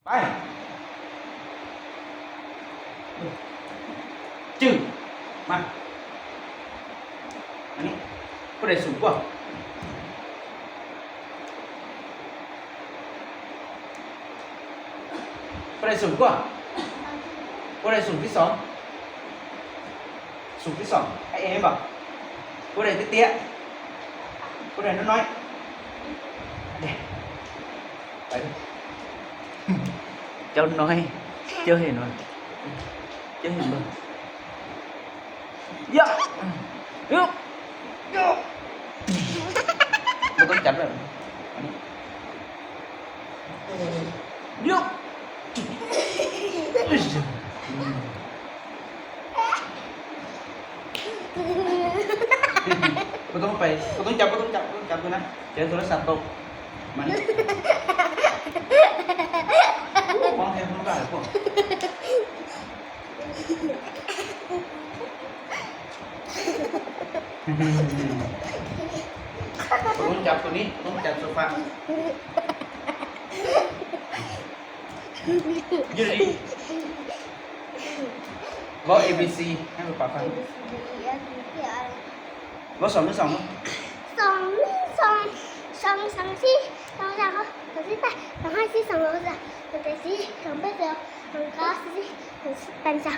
ໄປ ຈື່ ມາ ອັນນີ້ ຜູ້ໃດສູງກວ່າ? ຜູ້ໃດສູງກວ່າ? ຜູ້ໃດສູງທີ່ສອງ? ສູງທີ່ສອງ ໃຫ້ເອງແມ່ນບໍ່? ຜູ້ໃດເຕ້ຍໆ? ຜູ້ໃດນ້ອຍໆ? ເດ້ ໄປເດີ້ ເຈົ້ານ້ອຍ ເຈົ້າເຫັນບໍ່? ເຈົ້າເຫັນບໍ່? ຢາ ຍະ ຍະ ບໍ່ຕ້ອງຈັບແລ້ວ ອັນນີ້ ຍະ ບໍ່ຕ້ອງໄປ ບໍ່ຕ້ອງຈັບ ບໍ່ຕ້ອງຈັບ ບໍ່ຕ້ອງຈັບເລີຍນະ ດຽວໂທລະສັບຕົກ ມານີ້ ໂອ້ ຂອງແທ້ຂອງຫຼາຍພວກ ບໍ່ຕ້ອງຈັບໂຕນີ້ ບໍ່ຕ້ອງຈັບໂຊຟາ ຢູ່ດີໆ ເວົ້າ A B C ໃຫ້ປ້າຟັງ A B C D E F G H I J K L M N O P ເວົ້າ ສອງ ໜຶ່ງ ສອງ ສອງ ໜຶ່ງ ສອງ ສອງ ສາມ ສີ່ ສອງ ສາມ ສອງ ສາມ ສີ່ ແປດ ສອງ ຫ້າ ສີ່ ສອງ ຫົກ ສາມ ສາມ ແປດ ສີ່ ສອງ ແປດ ສອງ ສອງ ເກົ້າ ສີ່ ສອງ ແປດ ສອງ